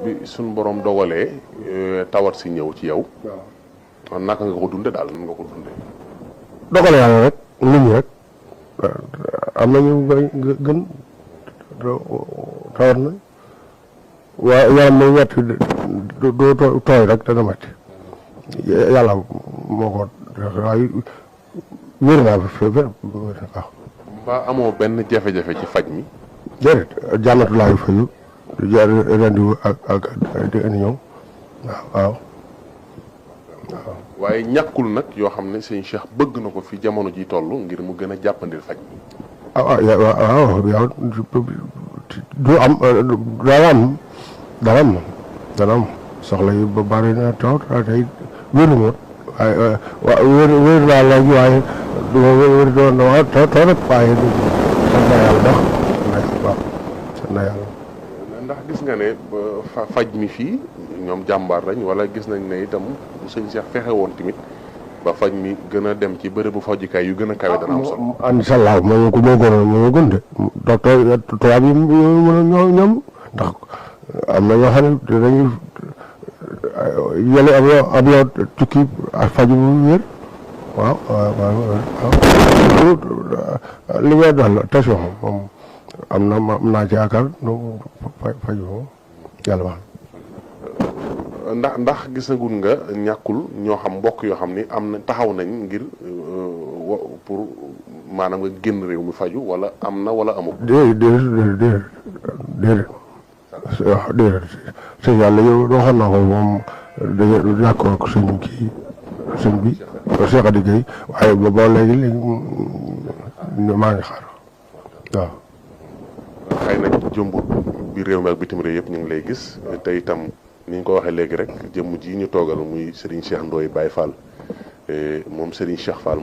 bi suñ borom dogalee tawat si ñëw ci yow. waaw naka nga ko dunde daal nan nga ko dunde dogale yàlla rek nit ñi rek am nañu gën tawat na waaye yaram muy metti doo tooy rek dana metti yàlla moo ko waaye wér naa fi waaw. mbaa amoo benn jafe-jafe ci faj mi. déedéet jànnatu laayu fayu rendiwu ak di indi ñëw waaw. waaye ñàkkul nag yoo xam ne sëñ Cheikh bëgg na ko fi jamono ji toll ngir mu gën a jàppandil faj mi. waaw yow du am dana am soxla yi ba bari na taw tey wéru ma waaye wéru laa léegi waaye du ma wéru doon na taw rek waaye sant na yàlla dox waaw sant na yàlla. ndax gis nga ne faj mi fii ñoom jàmbaar lañ wala gis nañ ne itam bu sëñ Cheikh fexe woon tamit ba faj mi gën a dem ci bërëbu fajukaay yu gën a kawe dana am solo. incha allah moo gën de docteur tubaab yi mën a ñoom ndax am na ñoo xam ne dañuy yële ab yow tukki faju bu wér waaw li ngay doon tension moom am naa ci yaakaar faju moom yàlla wax ndax gis na gun nga ñàkkul ñoo xam mbokk yoo xam ni am na taxaw nañ ngir pour maanaam nga génn réew mi faju wala am na wala amul. déedéet waaw déedéet sëñ yàlla yow waxoon naa ko moom dañuy d'accord ak sëñ bi Cheikh Adi Gueye waaye ba léegi maa ngi xaar waaw. xëy na jëmbut bi réew mi ak bitim réew yëpp ñu ngi lay gis te itam ni ñu ko waxee léegi rek jëmm ji ñu toogal muy Serigne Cheikh Ndoye Baye Fall moom Serigne Cheikh Fall.